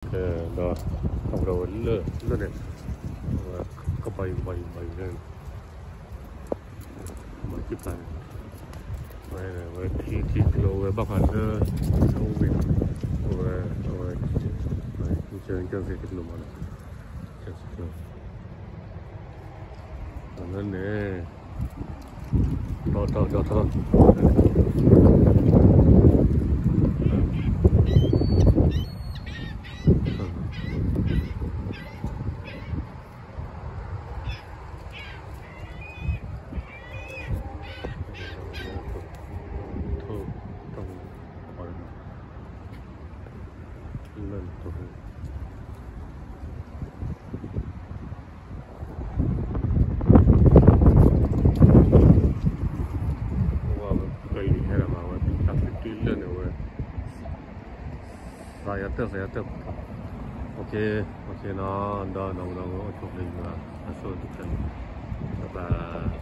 ကဲ ဒီး အဝဲဒၣ်ဝဲလၢ လၢန့ၣ် အဝဲ ကဘၣ်ယံၤ ကဘၣ်ယံၤ ကဘၣ်ယံၤလၢန့ၣ် မၤကံၣ်ဖျါန့ၣ် ဝဲ ဝဲထံ ထံကျိဝဲဘၣ်ဃးလၢ လၢဝ့ၢ် အဝဲ အဝဲ ကၢၢ်စ့ၣ်ကျိမးနီၤ ကၢၢ်စ့ၣ်ကျိ လၢန့ၣ် တီတီတီတီ ဝဲ ပကလံၤဟဲဒၣ်မးဝဲ တၢ်ဖုတံၢ်လၢာ်န့ၣ်ဝဲ သးယၤတၢၢ် သးယၤတၢၢ် OK, OK နီၤ ဒီး ဒီး ဒီး အိၣ်ဆူၣ်အိၣ်ချ့ ယွၤအစိၣ်တဖျၢၣ်န့ၣ် ဘၣ်ဘၣ်